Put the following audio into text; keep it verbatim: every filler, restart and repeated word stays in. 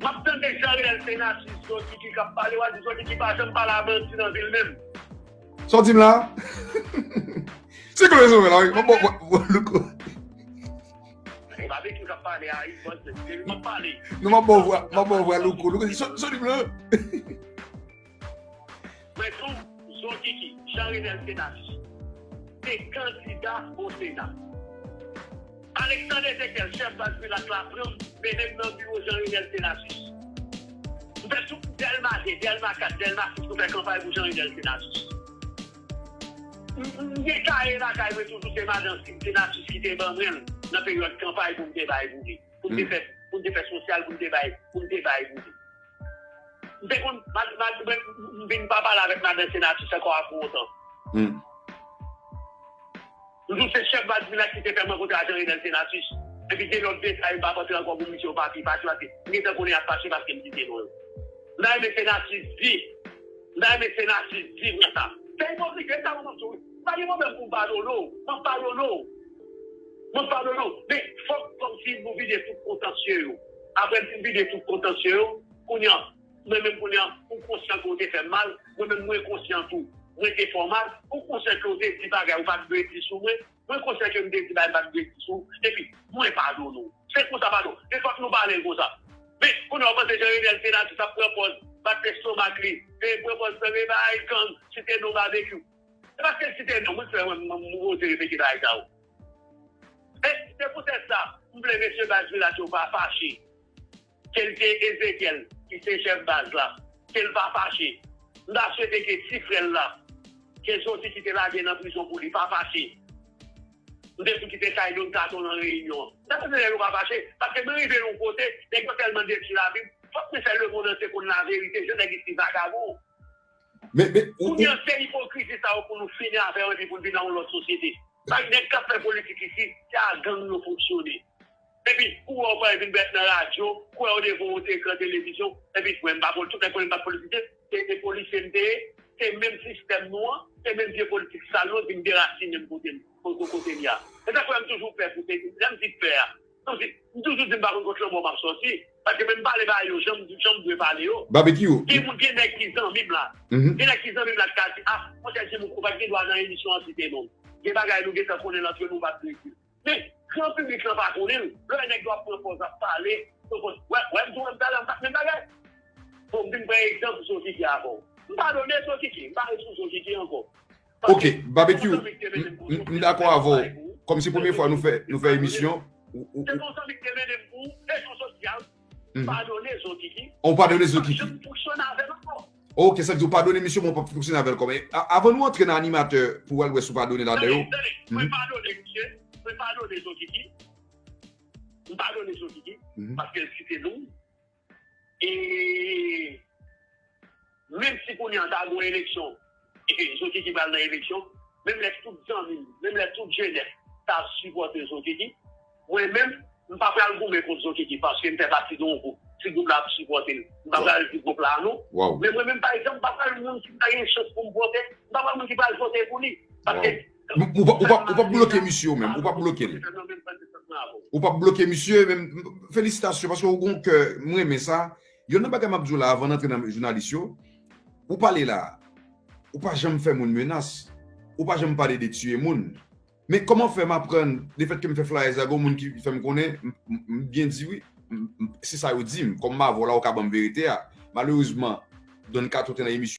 W ap tande Jean Renel Senatus, Zokiki k ap pale, w a di Zokiki pa janm pale a bandi nan vil menm. Sa w di m la? Se konbyen zòrèy la, wi. Mwen, mwen, mwen, Louko. E Babekyou k ap pale a, wi, bandi, se li k ap pale. Non, m ap ba w vwa, m ap ba w vwa, Louko. Louko, sa w di m la? Mwen tou, Zokiki, Jean Renel Senatus, te kandida o Sena. Alexandre Ezekiel, chèf baz milat la, pran m, mennen m nan biwo Jean Renel Senatus. M fè sou Dèlma de, Dèlma kat, Dèlma sis pou fè kanpay pou Jean Renel Senatus. M, m, m gen kaye lakay mwen toujou, se madan Senatus ki te ban mwen l nan peryòd kanpay pou m te bay pou li. Pou m te fè, pou m te fè sosyal, pou m te bay, pou m te bay pou li. M te konn, m, m, m vin pa pale avèk madan Senatus ankò apre otan. M di w se chèf baz milat ki te fè m rankontre a Jean Renel Senatus. Epi gen lòt detay, m p ap antre ankò pou misye yo pa pi fache, paske m gentan konnen y ap fache paske m site non yo. M ta renmen Senatus di, m ta renmen Senatus di mwen sa. Se ipokrit, e sa mwen m ap di w wi. M pa gen pwoblèm pou m padone w, m ap padone w. M ap padone w. Men fòk kòmsi nou vide tout kontansye yo. Apre n fin vide tout kontansye yo, kounye a, mwen menm kounye a, ou konsyan ke w te fè m mal, mwen menm mwen konsyan tou. Mwen te fè w mal, ou konsyan ke w te di bagay ou pa t dwe di sou mwen, mwen konsyan ke m te di bagay m pa t dwe di sou ou, epi mwen padone w. Se konsa padon. Men fòk nou pale l konsa. Men kounye a w panse Jean Renel Senatus ap pran pòz, bat lestomak li, e pran pòz nan men bay gang, site non Babekyou. Se paske l site non mwen k fè mwen m oze repete bagay sa yo. E se poutèt sa, m vle mesye baz milat yo pa fache. Ke l te Ezekyèl, ki se chèf baz la, ke l pa fache. M ta swete ke ti frè l la, ke Zokiki te lage nan prizon pou li, pa fache. M te tou kite kay Don Kato nan reyinyon an. M ta swete nèg yo pa fache, paske mwen rive yon kote, nèg yo tèlman detwi lavi m, fòk mwen fè lemonn antye konn laverite, jan nèg isi vagabon. Men, men, ou, kounye a, se ipokrizi sa yo pou nou fini avè yo epi pou n vin nan yon lòt sosyete. Bay nèg k ap fè politik isi, se a gang yo fonksyone. Epi, ou wè yo pral vin bèt nan radyo, ou wè yo devan yon ekran televizyon, epi, mwen, m pa poli-, tout nèg konnen m pa t politisyen, se, se polisye m te ye, se menm sistèm nou an, se menm vye politik sal nou an ki vin derasinen m kote m, kote, kote m ye a. Se sa k fè m toujou pè pou te, lè m di pè a, m di, m toujou di m pa konn kot lanmò m ap sòti, paske menm pale ba yo, jan m, jan m dwe pale yo. Babekyou. Gen moun, gen nèg ki zanmi m la. Gen nèg ki zanmi m la ki ka di, a, monchè Jimmy, ou pa t gen dwa nan emisyon an site non m. Gen bagay nou gentan konnen l antre nou, ou pa t dwe di l. Men, gran piblik lan pa konnen l. Lè nèg yo ap pran pòz ap pale, pran pòz. Wè, wè, m di w, wè, m talè, m pa t menm bagay. Bon, m vin pran egzanp Zokiki avè w. M padone Zokiki, m pa ret sou Zokiki ankò. Ok, Babekyou, m, m, m dakò avè w. Kòm se premye fwa nou fè, nou fè emisyon, ou, ou, se yon zanmi ki te mennen m pou rezon sosyal. Padone Zokiki. Ou padone Zokiki. M pa janm fonksyone avè l ankò. Ok, sa di ou padone misye, men ou p ap fonksyone avè l kòm. A-, avan nou antre nan animatè pou w al wè si w padone ladan yo. Tande, tande, mwen padone misye, mwen padone Zokiki. M padone Zokiki, paske l site non m. E menm si kounye a ta gon eleksyon, e Zokiki pral nan eleksyon, menm lè tout zanmi m, menm lè tout jenès ta ap sipòte Zokiki, mwen menm, m pa pral goumen kont Zokiki, paske m fè pati de yon gwoup. Si gwoup la ap sipòte l, m pa pral di gwoup la non. Men mwen menm, pa egzanp, m pa pral moun ki m ta gen chans pou m vote, m pa pral moun ki pral vote pou li. Paske Ou, ou pa, ou pa, ou pa bloke misye ou menm, ou pa bloke l. Ou pa bloke misye, men felisitasyon, paske ou gon kè, m renmen sa. Youn nan bagay m ap di w la, avan n antre nan jounalis yo, ou pale la, ou pa janm fè moun menas, ou pa janm pale de tiye moun. Men kòman fè m aprann, lefètke m fè flayè sa, gon moun ki fè m konnen, m, m, m byen di wi, m, m, se sa yo di m, kòm m avè w la, ou ka ban m verite a. Malerezman, Don Kato te nan emisyon.